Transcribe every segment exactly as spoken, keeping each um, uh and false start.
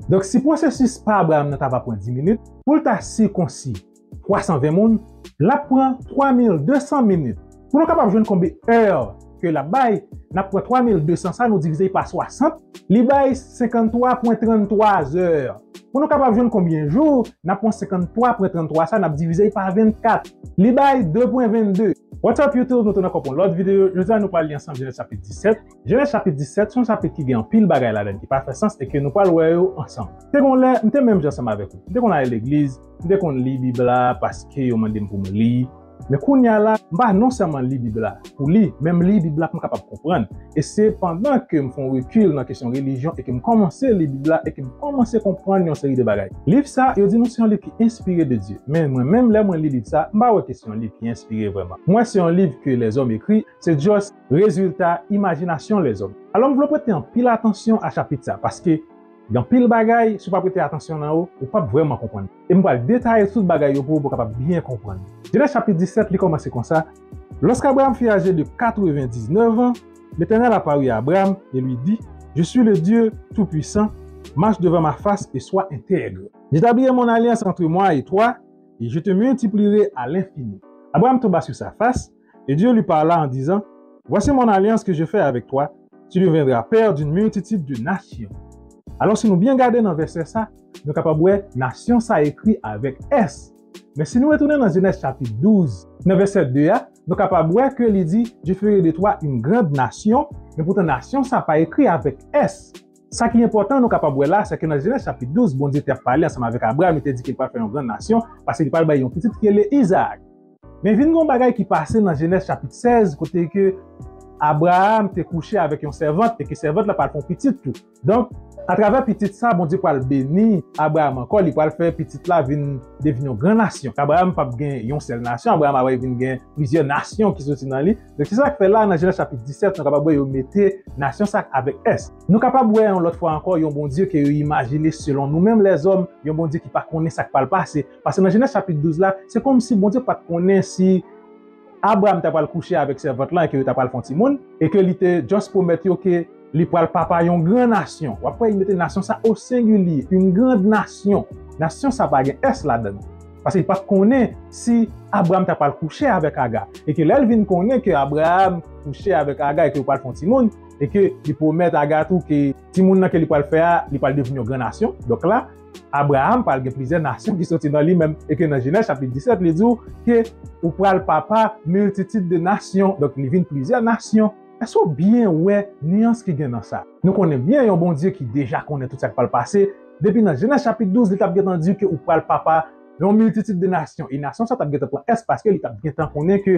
Donk, si pwosesis pa Abraham nan ta va pran dis minit, pou l ta sikonsi twa san ven moun, l ap pran twa mil de san minit. Pou nou kapab jwenn konbyen è ke l ap bay, n ap pran twa mil de san sa, nou divize l pa swasant, li bay senkanntwa pwen tranntwa zè. Pou nou kapab jwenn konbyen jou, n ap pran senkanntwa pwen tranntwa sa, n ap divize l pa vennkat, li bay de pwen vennde. What's up YouTube, nou tounen ankò pou yon lòt videyo. Jodi a nou pral li ansanm Jenèz chapit disèt. Jenèz chapit disèt se yon chapit ki gen anpil bagay ladan l ki pa fè sans e ke nou pral wè yo ansanm. Te gon lè, m te menm jan ansanm avèk ou. M te konn al legliz, m te konn li Bib la paske yo mande m pou m li. Men kounye a la, m pa non sèlman li Bib la pou li, men m li Bib la pou m kapab konprann. E se pandan ke m fè yon rekil nan kesyon relijyon e ke m kòmanse li Bib la e ke m kòmanse konprann yon seri de bagay. Liv sa, yo di nou se yon liv ki enspire de Dye. Men mwen menm, lè mwen li liv sa, m pa wè ke se yon liv ki enspire vrèman. M wè se yon liv ke lèzòm ekri, se just rezilta imajinasyon lèzòm. Alò, m vle w prete anpil atansyon a chapit sa, paske gen anpil bagay, si w pa prete atansyon nan yo, ou p ap vrèman konprann. E m pral detaye tout bagay yo pou ou, pou w kapab byen konprann. Jenèz chapit disèt, li kòmanse konsa, Lorsqu'Abraham fut âgé de quatre-vingt-dix-neuf ans, l'Éternel apparut à Abraham et lui dit, Je suis le Dieu Tout-Puissant, marche devant ma face et sois intègre. J'établirai mon alliance entre moi et toi, et je te multiplierai à l'infini. Abraham tomba sur sa face, et Dieu lui parla en disant, Voici mon alliance que je fais avec toi, tu deviendras père d'une multitude de nations. Alò, si nou byen gade nan vèsè sa, nou kapab wè nasyon sa ekri avèk S. Men si nou retounen nan Jenèz chapit douz, nan vèsè de a, nou kapab wè ke li di, Je ferai de toi une grande nation, men poutan nasyon sa pa ekri avèk S. Sa ki enpòtan nou kapab wè la, se ke nan Jenèz chapit douz, Bondye te ap pale ansanm avèk Abraham, li te di ke li pral fè yon grann nasyon, paske li pral bay yon pitit ki rele Izaak. Men vin gen yon bagay ki pase nan Jenèz chapit sèz, kote ke Abraham te kouche avèk yon sèvant, e ke sèvant la pral fè yon pitit tou. Donk, atravè pitit sa, Bondye pral beni Abraham ankò, li pral fè pitit la vin devni yon gran nasyon. Abraham p ap gen yon sèl nasyon, Abraham ap vin gen plizyè nasyon ki soti nan li. Donk, se sa k fè la, nan Jenèz chapit disèt, nou kapab wè yo mete nasyon sa avèk S. Nou kapab wè yon lòt fwa ankò, yon Bondye ke yo imajine selon nou menm lèzòm, yon Bondye ki pa konnen sa k pral pase. Paske nan Jenèz chapit douz la, se kòmsi Bondye pa t konnen si Abraham ta pral kouche avèk sèvant lan e ke yo ta pral fè yon timoun, e ke li te just pwomèt yo ke li pral papa yon gran nasyon. W ap wè, li mete nasyon sa o sengilye, une grande nation. Nasyon sa pa gen S ladan l. Paske li pa t konnen si Abraham ta pral kouche avèk Aga. E ke lè l vin konnen ke Abraham kouche avèk Aga e ke yo pral fè yon timoun, e ke li pwomèt Aga tou ke timoun nan ke li pral fè a, li pral devni yon gran nasyon. Donk la, Abraham pral gen plizyè nasyon ki soti nan li menm, e ke nan Jenèz chapit disèt, li di w ke ou pral papa miltitid de nasyon, donk li vin plizyè nasyon. Èske w byen wè nyans ki gen nan sa? Nou konnen byen yon Bondye ki deja konnen tout sa k pral pase. Depi nan Jenèz chapit douz, li t ap gentan di w ke ou pral papa yon miltitid de nasyon. E nasyon sa t ap gentan pran S paske li t ap gentan konnen ke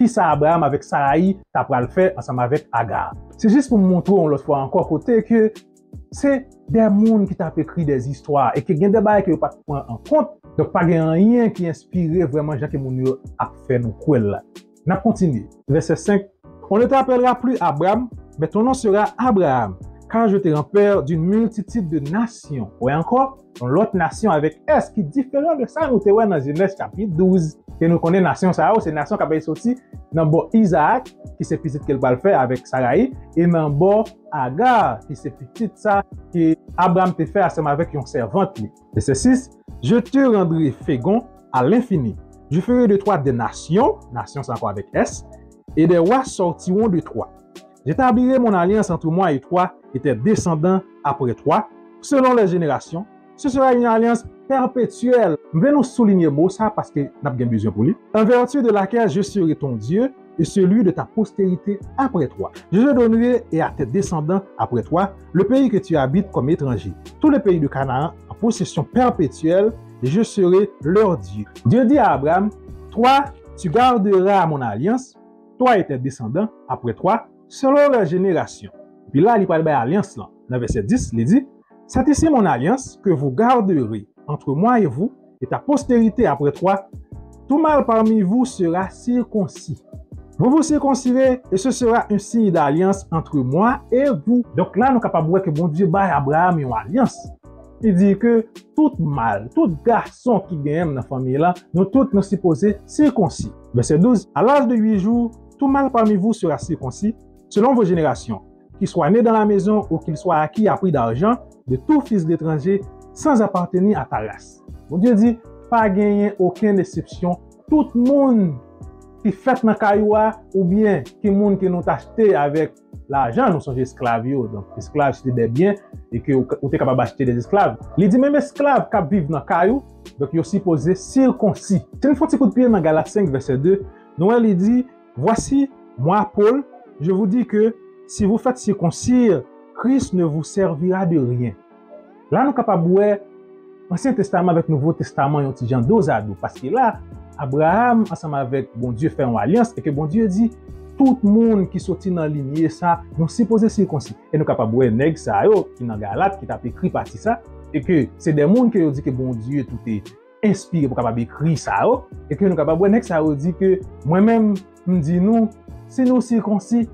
kisa Abraham avèk Sarayi ta pral fè ansanm avèk Aga. Se jis pou m montre w yon lòt fwa ankò kote ke se de moun ki t ap ekri de zistwa e ke gen de bagay ke yo pa t pran an kont. Donk, pa gen anyen ki enspire vrèman jan ke moun yo ap fè nou kwè l la. N ap kontinye. Vèsè senk. On ne t'appellera plus Abram, mais ton nom sera Abraham, car je te rends père d'une multitude de nations. Wè ankò, yon lòt nasyon avèk S ki diferan de sa nou te wè nan Jenèz chapit douz. Ke nou konnen nasyon sa yo, se nasyon k ap soti nan bò Izaak, ki se pitit ke l pral fè avèk Sarayi, e nan bò Aga, ki se pitit sa ke Abraham te fè ansanm avèk yon sèvant li. Vèsè sis, Je te rendrai fécond à l'infini. Je ferai de toi des nations, nasyon sa ankò avèk S, et des rois sortiront de toi. J'établirai mon alliance entre moi et toi et tes descendants après toi, selon les générations. Ce sera une alliance perpétuelle. M vle nou soulinye mo sa paske n ap gen bezwen pou li. En vertu de laquelle je serai ton Dieu et celui de ta postérité après toi. Je te donnerai et à tes descendants après toi le pays que tu habites comme étranger, tout le pays de Canaan en possession perpétuelle, je serai leur Dieu. Dieu dit à Abraham, Toi, tu garderas mon alliance, toi et tes descendants après toi, selon leurs générations. Epi la, li pral bay alyans lan. Nan vèsè dis, li di, C'est ici mon alliance que vous garderez entre moi et vous, et ta postérité après toi, tout mâle parmi vous sera circoncis. Vous vous circoncirez, et ce sera un signe d'alliance entre moi et vous. Donk la, nou kapab wè ke Bondye bay Abraham yon alyans. Li di ke tout mal, tout gason ki genyen nan fanmi lan, nou tout nou sipoze sikonsi. Vèsè douz, À l'âge de huit jours, tout mâle parmi vous sera circoncis, selon vos générations, qu'il soit né dans la maison ou qu'il soit acquis à prix d'argent, de tout fils d'étranger, sans appartenir à ta race. Bondye di, pa genyen okenn eksepsyon. Tout moun ki fèt nan kay ou a, oubyen ki moun ke nou t achte avèk lajan, nou sonje esklav yo. Donk, esklav se te de byen e ke ou, ou te kapab achte de esklav. Li di menm esklav k ap viv nan kay ou, donk yo sipoze sikonsi. Si n fè yon ti kout pye nan Galat senk vèsè de, nou wè li di, Voici, moi, Paul, je vous dis que si vous faites circoncire, Christ ne vous servira de rien. La, nou kapab wè Ansyen Testaman avèk Nouvo Testaman yon ti jan dozado, paske la, Abraham ansanm avèk Bondye fè yon alyans e ke Bondye di, tout moun ki soti nan linye sa, nou sipoze sikonsi. E nou kapab wè nèg sa yo ki nan Galat, ki t ap ekri pati sa, e ke se de moun ke yo di ke Bondye tou te enspire pou kapab ekri sa yo, e ke nou kapab wè nèg sa yo di ke mwen menm, m di nou, si nou sikonsi,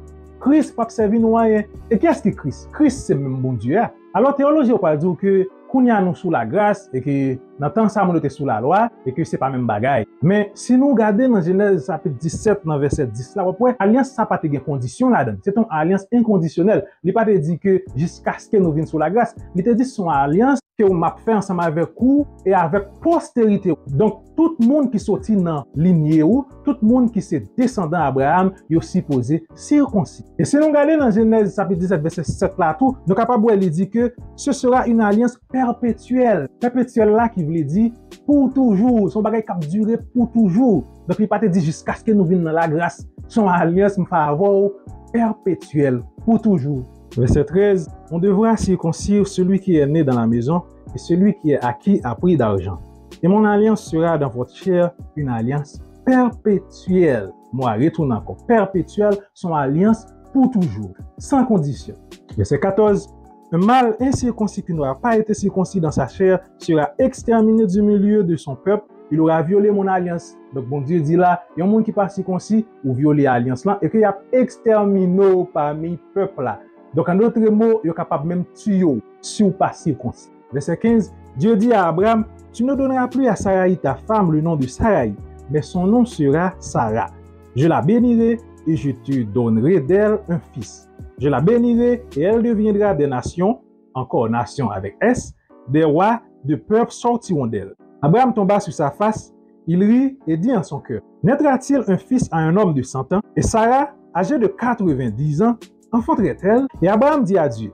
Kris p ap sèvi nou anyen. E kiyès ki Kris? Kris se menm Bondye a. Alò, teyolojyen yo pral di w ke kounye a nou sou lagras, e ke nan tan sa moun yo te sou lalwa, e ke se pa menm bagay. Men, si nou gade nan Jenèz chapit disèt, nan vèsè dis la, w ap wè, alyans sa pa te gen kondisyon ladan l. Se te yon alyans enkondisyonèl. Li pa te di ke jiskaske nou vin sou lagras. Li te di se yon alyans ke m ap fè ansanm avèk ou e avèk posterite w. Donk, tout moun ki soti nan linye ou, tout moun ki se desandan Abraham, yo sipoze sikonsi. E si nou gade nan Jenèz chapit disèt, vèsè sèt la tou, nou kapab wè li di ke ce sera une alliance perpétuelle. Pèpetyèl la ki vle di pou toujou, se yon bagay k ap dire pou toujou. Donk, li pa te di jiskaske nou vin nan lagras, se yon alyans m fè avè w pèpetyèl, pou toujou. Verset treize, on devra circoncire celui qui est né dans la maison et celui qui est acquis à prix d'argent. Et mon alliance sera dans votre chair une alliance perpétuelle. Mwen retounen ankò. Pèpetyèl, se yon alyans pou toujou, san kondisyon. Verset quatorze, un mâle incirconcis qui n'aura pas été circoncis dans sa chair sera exterminé du milieu de son peuple, il aura violé mon alliance. Donk, Bondye di la, yon moun ki pa sikonsi, ou vyole alyans lan, e ke y ap ekstèmine w pami pèp la. Donk, an dòt mo, yo kapab menm tiye w si w pa sikonsi. Verset quinze, Dieu dit à Abraham, tu ne donneras plus à Sarai ta femme le nom de Sarai, mais son nom sera Sarah. Je la bénirai et je te donnerai d'elle un fils. Je la bénirai et elle deviendra des nations, encore nation avec S, des rois de peuples sortiront d'elle. Abraham tomba sur sa face, il rit et dit en son cœur, naîtra-t-il un fils à un homme de cent ans? Et Sarah, âgée de quatre-vingt-dix ans, enfanterait-elle? Et Abraham dit à Dieu,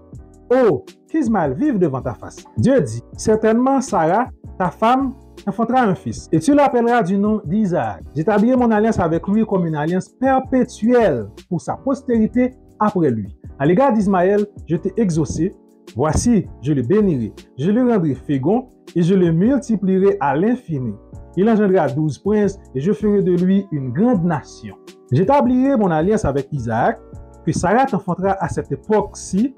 oh, qu'Ismaël vive devant ta face. Dieu dit, certainement Sarah, ta femme, enfantera un fils, et tu l'appelleras du nom d'Isaac. J'établirai mon alliance avec lui comme une alliance perpétuelle pour sa postérité après lui. À l'égard d'Ismaël, je t'ai exaucé. Voici, je le bénirai, je le rendrai fécond et je le multiplierai à l'infini. Il engendra douze princes et je ferai de lui une grande nation. J'établirai mon alliance avec Isaac, que Sarah t'enfantera à cette époque-ci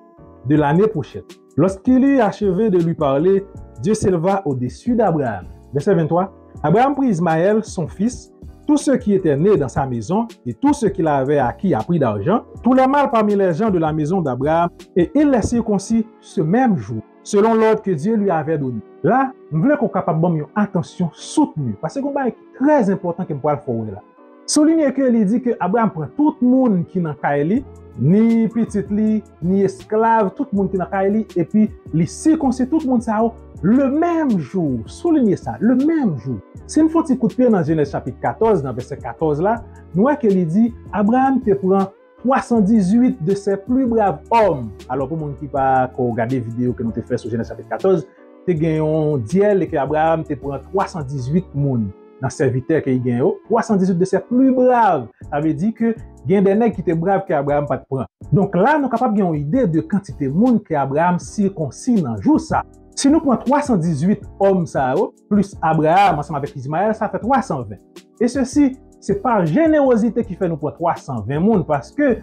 de l'année prochaine. Lorsqu'il eut achevé de lui parler, Dieu s'éleva au-dessus d'Abraham. Verset vingt-trois, Abraham prit Ismaël, son fils, tous ceux qui étaient nés dans sa maison et tous ceux qu'il avait acquis à prix d'argent, tous les mâles parmi les gens de la maison d'Abraham, et il les circoncit ce même jour, selon l'ordre que Dieu lui avait donné. La, m vle ke w kapab ban m yon atansyon soutni, paske gen yon bagay ki trè enpòtan ke m pral fè w wè la. Soulinye ke li di ke Abraham pran tout moun ki nan kay li, ni pitit li, ni esklav, tout moun ki nan kay li, epi li sikonsi tout moun sa yo le menm jou. Soulinye sa, le menm jou. Si n fè yon ti kout pye nan Jenèz chapit katòz, nan vèsè katòz la, nou wè ke li di, Abraham te pran twa san dizuit de ses plus braves hommes. Alò, pou moun ki pa ko gade videyo ke nou te fè sou Jenèz chapit katòz, te gen yon dyèl e ke Abraham te pran twa san dizuit moun nan sèvitè ke li gen yo, twa san dizuit de ses plus braves. Sa vle di ke gen de nèg ki te brav ke Abraham pa t pran. Donk la, nou kapab gen yon ide de kantite moun ke Abraham sikonsi nan jou sa. Si nou pran twa san dizuit òm sa yo, plis Abraham ansanm avèk Izmayèl, sa fè twa san ven. E sesi, se pa jenerozite ki fè nou pran twa san ven moun, paske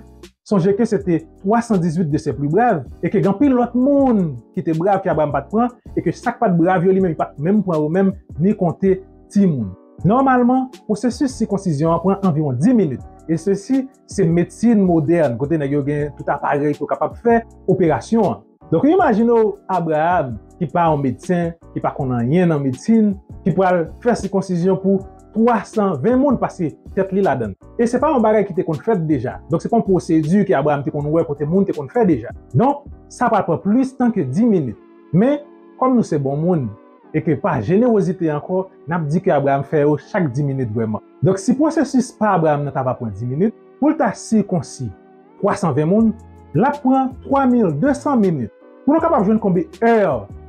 sonje ke se te twa san dizuit de ses plus braves, e ke gen anpil lòt moun ki te brav ke Abraham pa t pran, e ke sa k pa t brav yo, li menm, li pa t menm pran yo menm, ni konte timoun. Nòmalman, pwosesis sikonsizyon an pran anviwon dis minit, e sesi, se medsin modèn, kote nèg yo gen tout aparèy pou yo kapab fè operasyon an. Donk, imajine w Abraham, ki pa yon medsen, ki pa konn anyen nan medsin, ki pral fè sikonsizyon pou twa san ven moun, paske tèt li ladan l. E se pa yon bagay ki te konn fèt deja. Donk, se pa yon pwosedi ke Abraham te konn wè kote moun te konn fè deja. Donk, sa pral pran plis tan ke dis minit. Men, kòm nou se bon moun, e ke pa jenewozite ankò, n ap di ke Abraram fè yo chak dis minit vrèman. Donk, si pwosesis pa Abraram nan ta va pran dis minit, pou l ta sikonsi twa san ven moun, l ap pran twa mil de san minit. Pou nou kapab jwenn konbyen è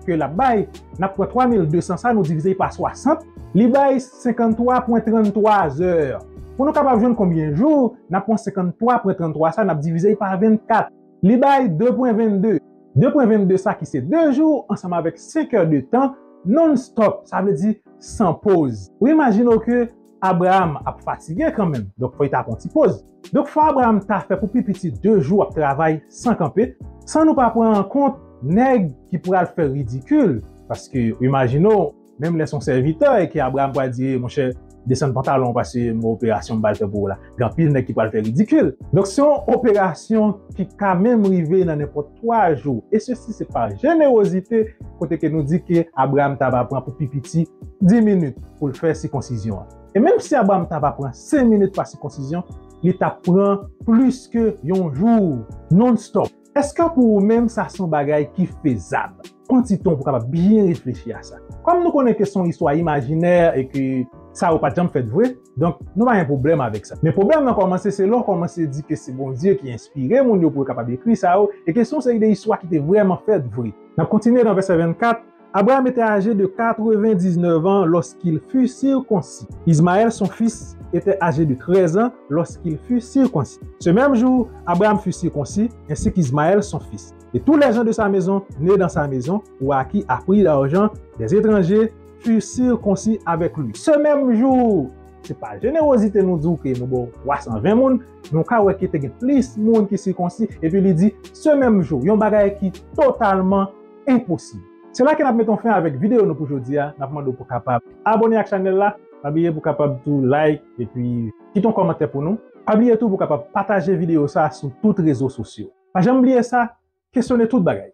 ke l ap bay, n ap pran twa mil de san sa, nou divize l pa swasant, li bay senkanntwa pwen tranntwa zè. Pou nou kapab jwenn konbyen jou, n ap pran senkanntwa pwen tranntwa sa, n ap divize l pa vennkat, li bay de pwen vennde. De pwen vennde sa ki se de jou ansanm avèk senk è de tan non-stop, sa vle di san poz. Ou imajine w ke Abraram ap fatige kanmenm, donk fò l ta pran ti poz. Donk fò Abraram ta fè pou pi piti de jou ap travay san kanpe, san nou pa pran an kont nèg ki pral fè ridikil, paske imajine w, menm lè se yon sèvitè e ke Abraram pral di, monchè, desann pantalon w paske m gen operasyon m pral fè pou ou la. Gen anpil nèg ki pral fè ridikil. Donk se yon operasyon ki ka menm rive nan nenpòt twa jou. E sesi se pa jenewozite kote ke nou di ke Abraram ta va pran pou pi piti dis minit pou l fè sikonsizyon an. E menm si Abraram ta va pran senk minit pa sikonsizyon, li t ap pran plis ke yon jou non-stop. Èske pou ou menm sa se yon bagay ki fezab? Pran ti tan pou kapab byen reflechi a sa. Kòm nou konnen ke se yon istwa imajinè e ke sa yo pa t janm fèt vre, donk nou pa gen pwoblèm avèk sa. Men pwoblèm nan kòmanse se lè w kòmanse di ke se Bondye ki enspire moun yo pou yo kapab ekri sa yo, e ke se yon seri de istwa ki te vrèman fèt vre. N ap kontinye nan vèsè vennkat, Abraham était âgé de quatre-vingt-dix-neuf ans lorsqu'il fut circoncis. Ismaël, son fils, était âgé de treize ans lorsqu'il fut circoncis. Ce même jour, Abraham fut circoncis, ainsi qu'Ismaël, son fils. Et tous les gens de sa maison, nés dans sa maison, ou à qui apprit l'argent des étrangers, furent circoncis avec lui. Ce même jour, se pa jenewozite nou di w ke nou ba w twa san ven moun, men w ka wè ke te gen plis moun ki sikonsi, epi li di, ce même jour, yon bagay ki totalman enposib. Se la ke n ap met yon fen avèk videyo nou pou jodi a. N ap mande w pou kapab abòne ak chanèl la. Pa bliye pou kapab tou like epi kite yon kòmantè pou nou. Pa bliye tou pou kapab pataje videyo sa sou tout rezo sosyo. Pa janm bliye sa, kesyone tout bagay.